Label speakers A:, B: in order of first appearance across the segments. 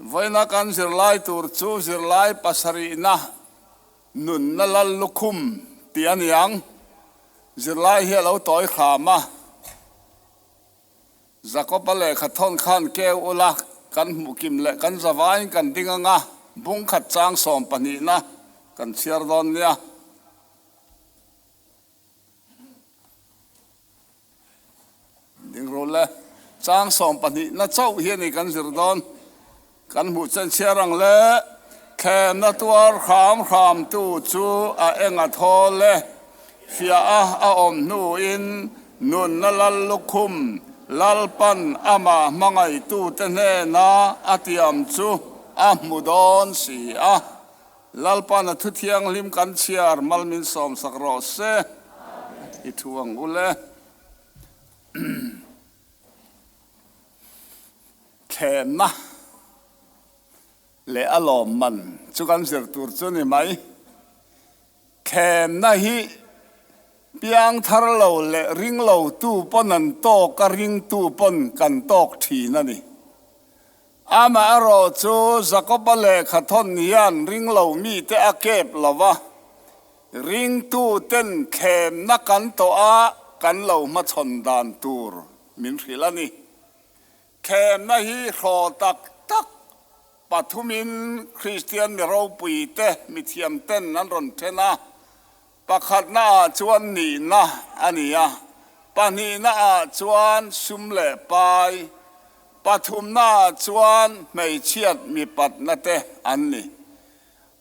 A: Vawiina kan zirlai tur chu zirlai pasarihna nunna lal lukhum tih a ni ang. Zirlai hi a lo tawi hram a. Jakob-a lehkha thawn khan keu ula kan hmuh kim leh kan zavaiin kan ding anga bung khat chang sawm pahnihna kan chhiar dawn nia. Dingrul le chang 12na chauh hi a ni kan zir dawn. Kan hmuh chen chhiar ang le, thlemna tuar hram hram tu chu a eng a thawl e. Fiah a a awm hnuin nunna lal lukhum Lalpan amah hmangaihtute hnena a tiam chu a hmu dawn si a. Lalpan a thu thianghlim kan chhiar mal min sawmsak rawh se i thu ang u le. Thlenna leh a lawmman chu kan zir tur chu ni mai. Thlenna hi piang thar lo leh ring lo tu pawn an tawk a ringtu pawn kan tawk thin a ni. Amaherawh chu Jakoba lehkha thawn hian ringlo mite a kep lo va, ringtuten thlemna kan tawh a kan lo hmachhawn dan tur min hrilh a ni. Thlemna hi hraw tak tak pathumin Kristian mi ropuite mithiamten an rawn then a, Pakhatna ah chuan nihna a ni a, pahnihna ah chuan sum leh pai, pathumna ah chuan hmeichhiat mipatna te an ni.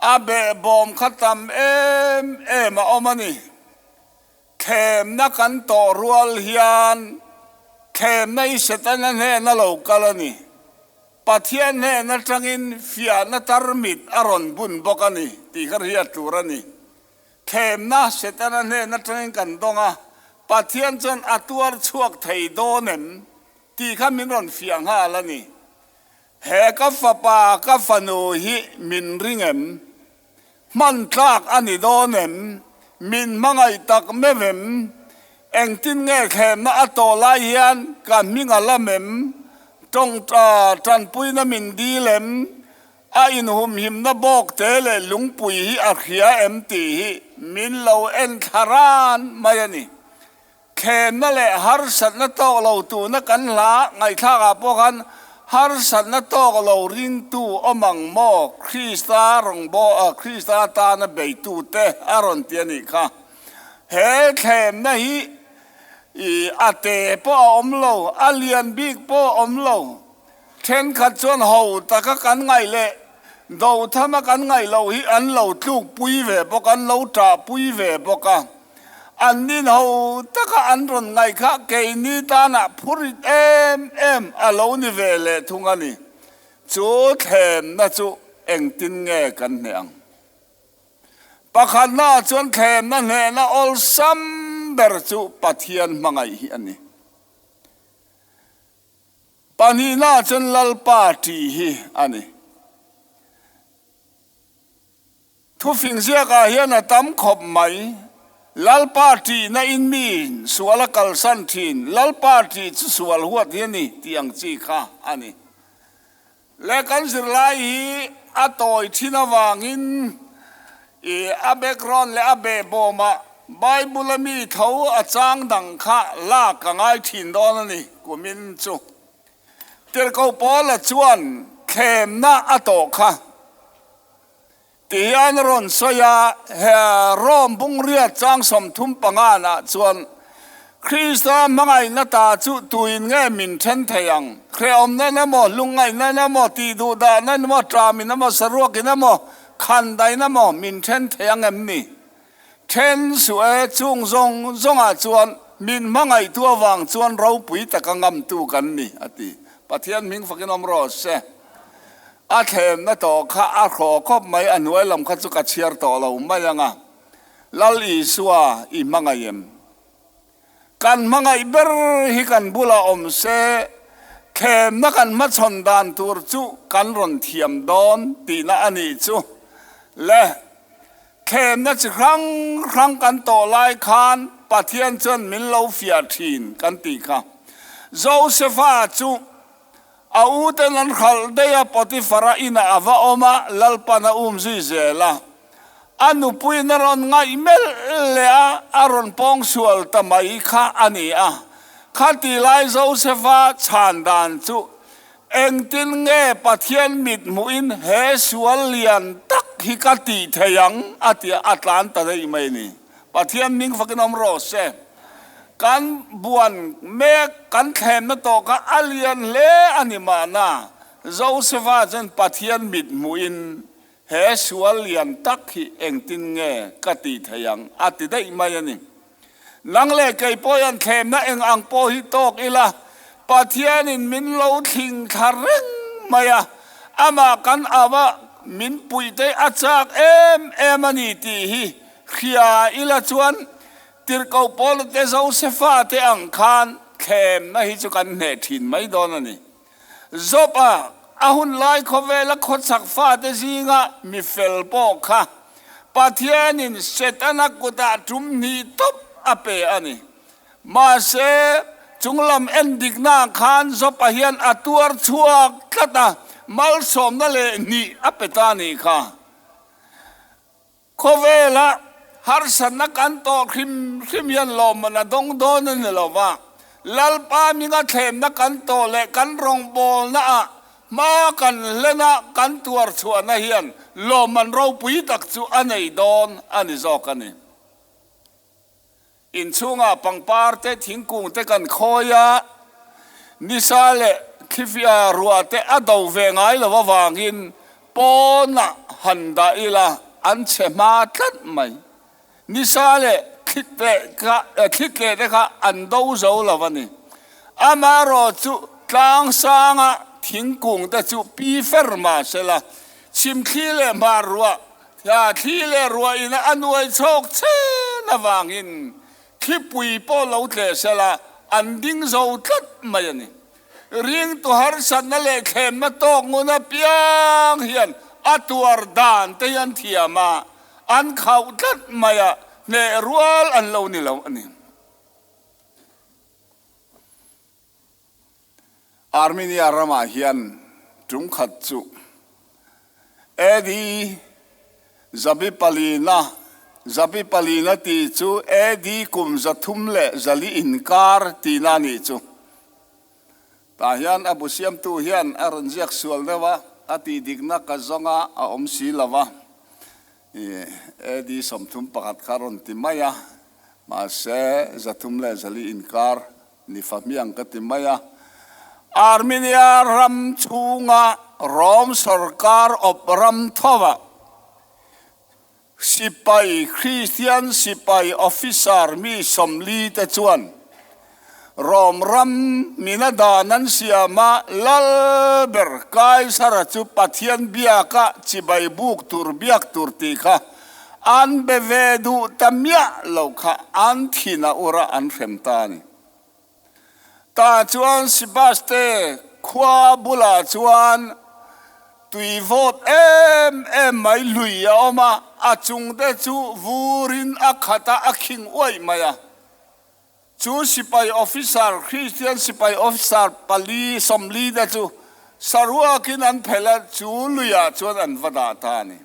A: A behbawm kha tam em em a awm a ni. Thlemna kan tawh rual hian thlemna i Setana hnena lo kal a ni. Pathian hnen atangin fiahna tarmit a rawn bun bawk a ni tih kha hriat tur a ni. Thlemna Setana hnen atangin kan dawng a, Pathian chuan a tuar chhuak thei dawn em tih kha min rawn fiah nghal a ni. He ka fapa ka fanu hi min ring em? Hman tlak a ni dawn em? Min hmangaih tak meuh em? Engtin nge thlemna a tawh lai hian ka hming a lam em? Tawng tanpuina min dil em? A inhumhimna bawk te leh lungpui hi a hria em tih hi min lo en thla ran mai a ni. Thlemna leh harsatna tawk lo tuna kan hla ngaihthlak ah pawh khan harsatna tawk lo ringtu awm ang maw Krista rawngbawh Krista tana beitu te a rawn ti a nih kha. He thlemna hi i a te pawh a awm lo, a lian bik pawh a awm lo. Thenkhat chuan ho taka kan ngaih leh dothama kan ngaih loh hi an lo tlukpui ve bawk, an lo ṭahpui ve bawk a. An nin ho taka an rawn ngaih kha keini tanah phurit em em a lo ni ve leh thung a ni. Chu thlemna chu engtin nge kan hneh ang? Pakhatnaah chuan thlemna hnehna awlsam ber chu Pathian hmangaih hi a ni. Pahnihnaah chuan Lalpa ṭih hi a ni. Thufing ziakah hian a tam khawp mai. Lalpa ṭihna in mi sual a kalsan ṭhin. Lalpa ṭih chu sual huat hi a ni tih ang chi kha a ni. Le kan zirlai hi a tawi ṭhin avangin i a background leh a behbawmah Bible a mi tho a chang dang kha lak a ngai ṭhin dawn a ni kumin chu. Tirhkoh Paula chuan thlemna a tawh kha. Ti hian a rawn sawi a, he Rome bungriat chang 35 nah chuan, Krista hmangaihna ta chu tuin nge min then thei ang? Hrehawmna in emaw, lungngaihna in emaw, tihduhdahna in emaw, ṭam in emaw, saruak in emaw, khandaih in emaw min then thei ang em ni? Then suh e, chung zawng zawngah chuan min hmangaihtu avang chuan ropui taka ngamtu kan ni, a ti. Pathian hming fakin awm rawh se. A thlemna tawh kha a hraw khawp mai, a hnuai lam kha chu ka chhiar tawh lo mai ang a. Lal Isua i hmangaih em? Kan hmangaih ber hi kan bulah awm se, thlemna kan hmachhawn dan tur chu kan rawn thiam dawn tihna a nih chu. Le, thlemna chi hrang hrang kan tawh lai khan Pathian chuan min lo fiah thin kan tih kha. Josefa chu. A uten an hralh daih a, Potifara inah a va awm a, Lalpan a um zui zel a. A nupuiin a rawn ngaih melh leh a, a rawn pawng sual ta mai kha a ni a. Khati lai Josefa chhan dan chu engtin nge Pathian mit hmuhin he sual lian tak hi ka tih thei ang a ti a, a tlan ta daih mai a ni. Pathian hming fakin awm rawh se. Kan buan mek, kan thlenna tawh kha a lian hle a ni mahna, Josefa chuan Pathian mit hmuhin He sual lian tak hi engtin nge ka tih thei ang? a ti daih mai a ni. Nang leh kei pawh hian thlemna eng ang pawh hi tawk ila, Pathianin min lo thling thla reng mai a, amah kan ava min puih te a chak em em a ni tih hi hria ila chuan Tirhkoh Paula te Josefa te ang khan thlemna hi chu kan hneh thin mai dawn a ni. Job-a a hun lai khawvela khawchhak fate zinga mi fel pawh kha Pathianin Setana kutah tum hnih tawp a pe a ni. Mahse, chunglam endiknaah khan Job-a hian a tuar chhuak tlat a, malsawmna leh hnih a pe ta a nih kha. Khawvela harsatna kan tawh hrim hrim hian lawmman a dawng dawn a ni lo va, Lalpa minga thlemna kan tawh leh kan rawngbawlna ah hma kan hlen a kan tuar chhuahna hian lawmman ropui tak chu a nei dawn a ni zawk a ni. Inchhungah pangpar te thingkung te kan khawi a, nisa leh thlifia ruah te a do ve ngai lo avangin pawnah han dah ila an chhe hma tlat mai. Nisa leh thlit leh te kha an do zo lo a ni. Amaherawh chu tlang sanga thingkung te chu pi fer mah sela, chhimthli leh hmar ruah Thla thli leh ruah in a nuai chhawk chen avangin thlipui pawh lo tleh sela an ding zo tlat mai a ni. Ringtu harsatna leh thlemna tawk ngun apiang hian a tuar dan te hi an thiam a, an khauh tlat mai a, hneh rual an lo ni lo a ni. Armenia ramah hian tum khat chu AD zabi palina, zabi palina tih chu AD kum 300 leh 400 inkar tihna a nih chu. Tah hian a bu siamtu hian a rawn ziak sual deuh a, a tihdikna ka zawng a, a awm si lo va. AD 31 kha a rawn ti mai a, mahse 300 leh 400 inkar Ni fahmiang ka ti mai a. Armenia ram chhunga Rom sorkar awp ram thova sipai Kristian sipai officer mi 40 te chuan Rom ram mina dan an siam a, lal ber Kaisara chu Pathian biaka chibai buk tur biak tur tih kha An be ve duh ta miah lo kha an thin a ur a an hrem ta a ni. Tah chuan Sebaste khua bulah chuan tui vawt em em mai lui a awm a, a chung te chu vurin a khat a, a khing uaih mai a. Chu sipai officer, Kristian sipai officer pali, 40 te chu saruakin an phelh a, chu luiah chuan an va dah ta a ni.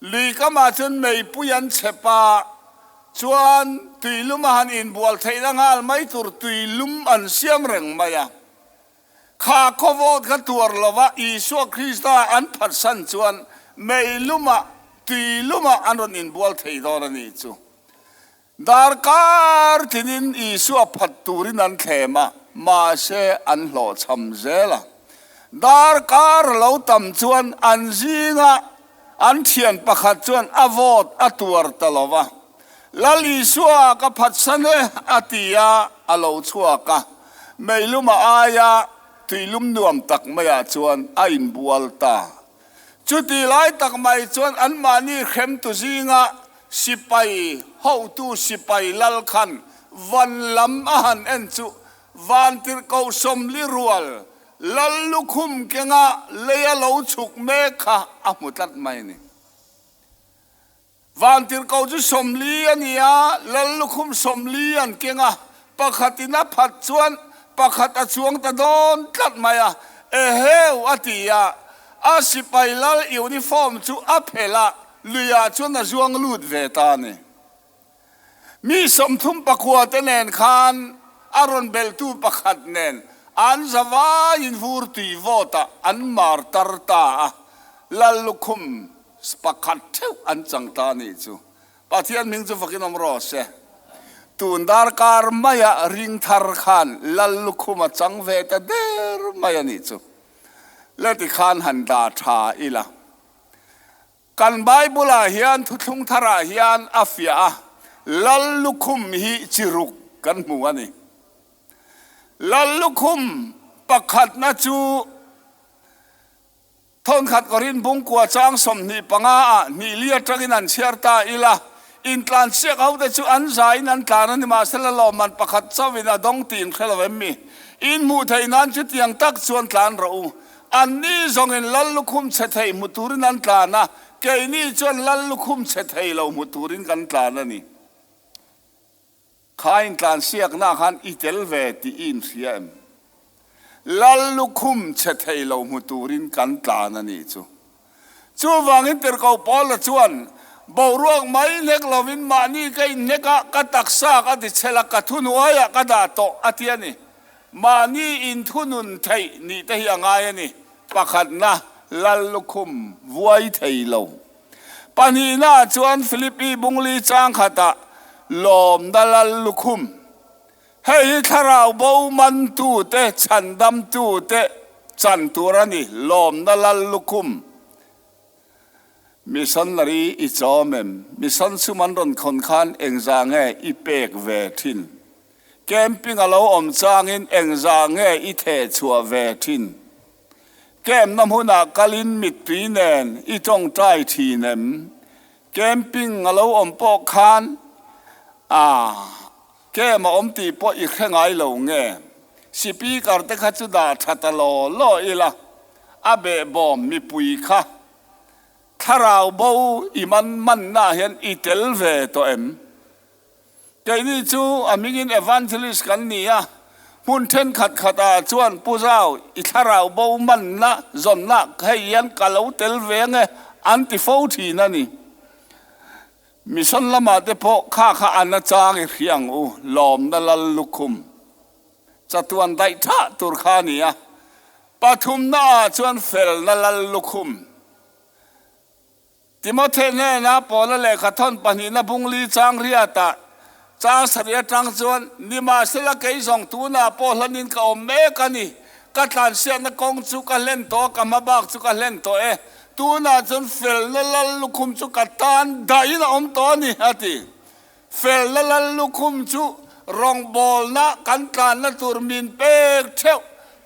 A: Lui kamah chuan meipui an chhep a, chuan tuilum a han inbual theihna nghal mai tur tuilum an siam reng mai a. Kha khawvawt kha tuar lova Isua Krista an phatsan chuan meilumah, tuilumah an rawn inbual thei dawn a nih chu. Darkar tinin Isua phat turin an thlem a, mahse an hlawhchham zel a. Darkar lo tam chuan an zinga an thian pakhat chuan a vawt a tuar ta lo va. Lal Isua ka phatsan e, a ti a, a lo chhuak a. Meilum a ai a, tuilum nuam tak maiah chuan a inbual ta. Chuti lai tak mai chuan anmahni hremtu zinga Sipai hotu sipai lal khan van lam a han en chu vantirhkoh 40 rual lal lukhum kenga leia lo chhuk mek kha a hmu tlat mai a ni. Vantirhkoh chu 40 a ni a, lal lukhum 40 an keng a, pakhatin a phat chuan pakhat a chuang ta dawn tlat mai a. Eheu! a ti a, a sipai lal uniform chu a phelh a, luiah chuan a zuang lut ve ta a ni. Mi 30 pakua te nen khan a rawn belhtu pakhat nen an zavaiin vur tui vawtah an mar tar ta a, lal lukhum pakhat theuh an chang ta a nih chu. Pathian hming chu fakin awm rawh se. Tun darkar maia ring thar khan lal lukhum a chang ve ta der mai a nih chu. Le tikhan han dah tha ila. Kan Bible-ah hian thuthlung tharah hian a fiah a, Lal lukhum hi chi ruk kan hmu a ni. Lal lukhum pakhatna chu Thawnkhat Korin bungkua chang 25 ah hnih li atangin an chhiar ta ila, intlan chiak ho te chu an zaiin an tlan a ni mahsela lawmman pakhat chauhin a dawng tih in hre lo em mi? In hmuh theih nan chutiang tak chuan tlan rawh u. Anni zawngin lal lukhum chhe thei hmu turin an tlan a, keini chuan lal lukhum chhe thei lo hmu turin kan tlan a ni. Kha intlansiakna khan i tel ve tih i inhria em? Lal lukhum chhe thei lo hmu turin kan tlan a nih chu. Chuvangin Tirhkoh Paula chuan, Boruak mai hnek lovin mahni ka inhnek a, ka taksa ka tichhel a, ka thuhnuaiah ka dah tawh, a ti a ni. Mahni inthunun theih nih te hi a ngai a ni. Pakhatna, Lal lukhum vuai thei lo. Pahnihna chuan Philippi bungli chang khatah lawmna Lal lukhum. Hei hi thlarau bo mantute, chhandamtute chan tur a ni, lawmna Lal lukhum. Missionary i chawm em? Mission sum an rawn khawn khan engzah nge i pek ve thin? Camping a lo awm changin engzah nge i theh chhuah ve thin? Camp na hmunah kalin mittui nen i tawngtai thin em? Camping a lo awm pawh khan a camp a awm tih pawh i hre ngai lo nge? Speaker te kha chu dah tha ta law law ila, a behbawm mipui kha thlarau bo i man mannaah hian i tel ve tawh em? Keini chu a hmingin Evangelist kan ni a, hmun thenkhat khatah chuan Pu Zau, i thlarau bo manna zawnna hei hian ka lo tel ve ange an ti fo thin a ni. Mission lamah te pawh kha kha a nachang i hria ang u, lawmna lal lukhum chatuan daih thah tur kha a ni a, pathumnaah chuan felna lal lukhum. Timothy hnena Paula lehkha thawn pahnihna bungli chang riatah chang sarih atang chuan, Nimahsela kei zawng tunah pawh hlanin ka awm mek a ni. Ka tlansiakna kawng chu ka hlen tawh a, ka hma bak chu ka hlen tawh e. Tunah chuan felna lal lukhum chu ka tan dahin a awm tawh a ni, a ti. Felna lal lukhum chu rawngbawlna kan tlanna tur min pek theuh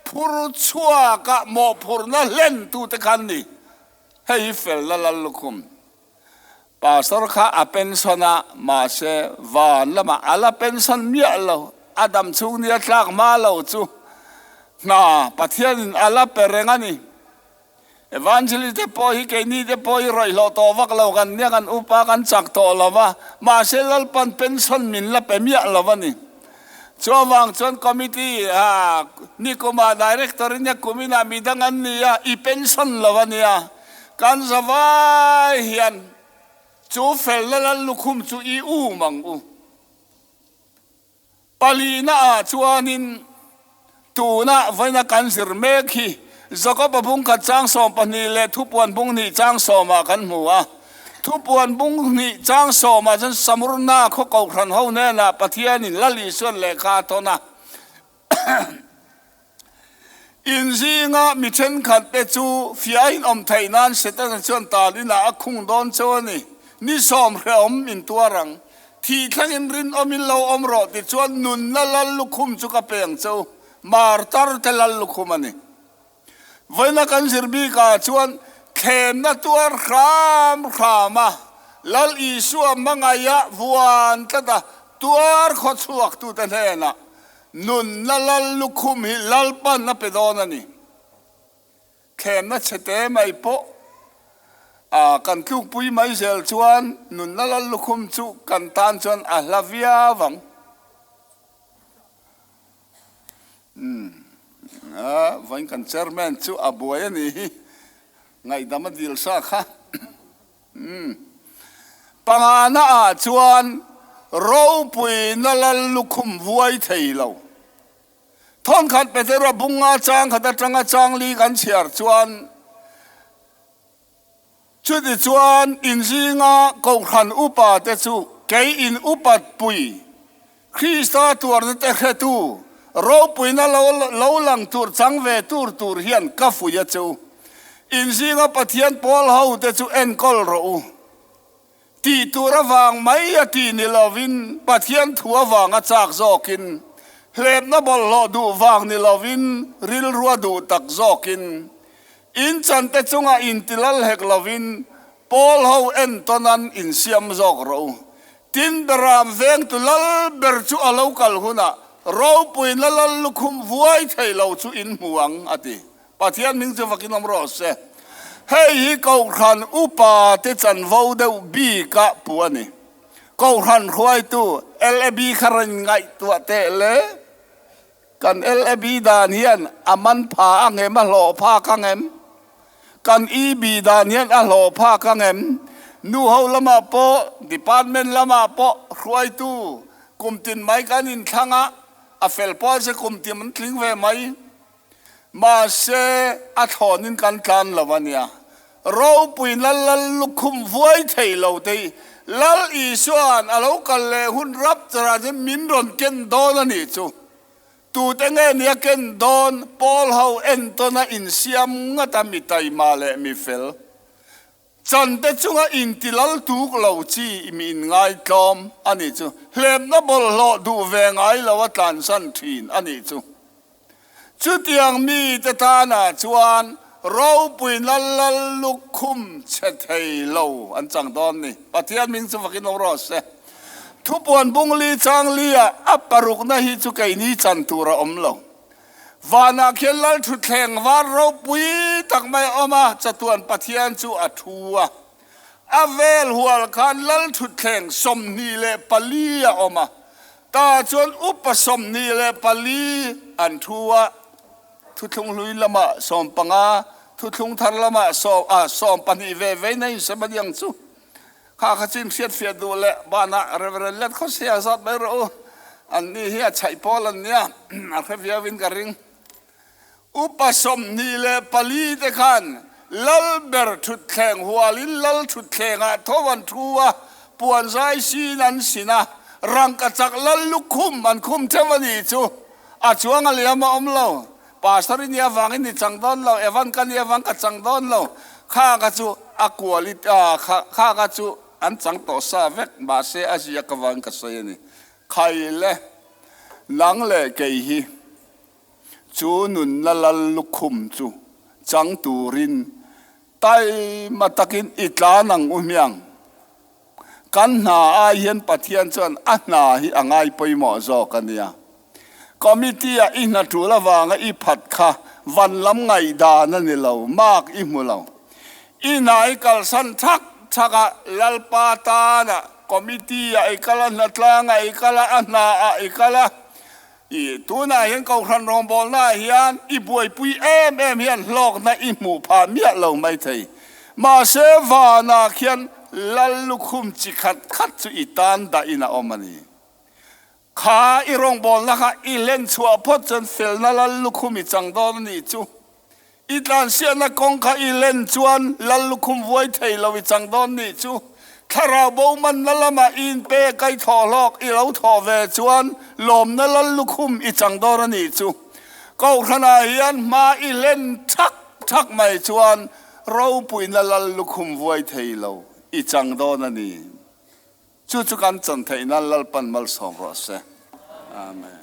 A: phur chhuaka mawhphurhna hlentute khan ni. Hei hi felna lal lukhum. Pastor kha a pension a, mahse van lamah a la pension miah lo. A dam chhung nia tlak hma lo chu hna Pathianin a la pe reng a ni. Evangelist te pawh hi keini te pawh hi rawihhlawh tawh vak lo kan nia, kan upa kan chak tawh lo va, mahse Lalpan pension min la pe miah lo a ni. Chuvang chuan committee ah nikumah director in a kuminah midang an ni a, i pension lo a nia. Kan zavai hian chu felna lal lukhum chu i um ang u. Palina ah chuanin tuna vawiina kan zir mek hi Jakob-a bung khat chang 12 leh thupuan bung hnih chang sawmah kan hmu a. Thupuan bung hnih chang sawmah chuan Samurna khaw kohhran ho hnenah Pathianin Lal Isuan lehkha a thawn a. In zinga mi thenkhat te chu fiahin awm theih nan Setana chuan tal inah a khung dawn cheu a ni. Ni sawm hrehawm in tuar ang. Thih thlengin rinawmin lo awm rawh tichuan nunna lal lukhum chu ka pe ang cheu. Martar te lal lukhum a ni. Vawiina kan zir bikah chuan thlemna tuar hram hram a, Lal Isua hmangaih vuan tlat a, tuar khaw chhuaktute hnenah nunna lal lukhum hi Lalpan a pe dawn a ni. Thlemna chhete mai pawh a kan tlukpui mai zel chuan nunna lal lukhum chu kan tan chuan a hla viau ang. Vawiin kan chairman chu a buai a nih hi, ngaihdam a dil sa kha. Pangana ah chuan ropuina lal lukhum vuai thei lo. Thawnkhat Petera bunga chang khat atanga chang li kan chhiar chuan, Chuti chuan inzinga Kohhran upa te chu kei in upat pui, Krista tuarna te hretu, ropuina lo lo lang tur chang ve tur tur hian ka fuih a che u. Inzinga Pathian pawl ho te chu enkawl rawh u. Tih tur avang mai a ti ni lovin Pathian thu avanga chak zawkin, hlepna bawlhhlawh duh vang ni lovin rilrua duh tak zawkin, in chante chunga intilal hek lovin Paul ho entawn an insiam zawk rawh u. Tin, Beram vengtu lal ber chu a lo kal hunah ropuina lal lukhum vuai thei lo chu in hmu ang, a ti. Pathian hming chu vakin awm rawh se. Hei hi Kohhran upa te chanvo deuh bika pu a ni. Kohhran hruaitu LAB kha rawn ngaihtuah teh le. Kan LAB dan hian a man pha ang em, a hlawh phak ang em? Kan EB dan hian a hlawh phak ang em? Nu ho lamah pawh, department lamah pawh hruaitu kum tin mai kan inthlang a, a fel pawl se kum tin an tling ve mai. Mahse, a thlawnin kan tlan lo a nia. Ropui lal lal lukhum vuai thei lo te hi Lal Isua'n a lo kal leh hun rap charah chuan min rawn ken dawn a nih chu. Tute nge nia ken dawn, Paul ho entawna insiam ngat a mi taima leh mi fel. Chante chunga inti lal tuk lo chi mi inngaitlawm a nih chu. Hlepna bawlhhlawh duh ve ngai lo a tlansan thin a nih chu. Chutiang mite tanah chuan ropui lal lal lukhum chhe thei lo an chang dawn ni. Pathian hming chu vakin awm rawh se. Thupuan bungli changli ah a parukna hi chu keini chan tur a awm lo. Vanah khian lal thutthleng var ropui tak mai a awm a, chatuan Pathian chu a thu a. A vel hual khan lal thutthleng 24 a awm a, tah chuan upa 24 an thu a, thuthlung hlui lamah 15, thuthlung thar lamah 12 ve vein a insem a niang chu. Kha kha chin hriatfiah duh leh banah Reverend Let Khawsia zat mai rawh u. An ni hi a chhaih pawl an nia, a hre viau in ka ring. Upa 24 te khan lal ber thutthleng hualin lal thutthlengah tho an thu a, puan zai sin an sin a, rangka chak lal lukhum an khum theuh a nih chu. A chuang a liam a awm lo. Pastor i nia vangin i chang dawn lo, Evan ka nia vang ka chang dawn lo, kha ka chu a quality ah kha kha ka chu an chang tawh sa vek, mahse a ziak avangin ka sawi a ni. Khai le, nang leh kei hi chu nunna lal lukhum chu chang turin taima takin i tlan ang u hmiang. Kan hna ai hian Pathian chuan a hna hi a ngai pawimawh zawk a nia. Committee-a i hna tul avanga i phat kha van lam ngaihdan a ni lo, mark i hmu lo. I hna i kalsan thak thak a, Lalpa tana committee-a i kal a, hnatlang-a i kal a, a hna-ah i kal a, I tunah hian Kohhran rawngbawlnaah hian i buaipui em em hian hlawkna i hmuh phah miah lo maithei. Mahse vanah khian Lal lukhum chi khat khat chu i tan dahin a awm a ni. Kha i rawngbawlna kha i hlen chhuah phawt chuan felna Lal lukhum i chang dawn a nih chu. I tlansiatna kawng kha i len chuan lal lukhum vuai thei lo i chang dawn nih chu. Thlarau bo manna lamah i inpek a i thawh hlawk i lo thawh ve chuan lawmna lal lukhum i chang dawn a nih chu. Kohhranah hian hma i len thak thak mai chuan ropuina lal lukhum vuai thei lo i chang dawn a ni. Chu chu kan chan theih nan Lalpan malsawm rawh se. Amen.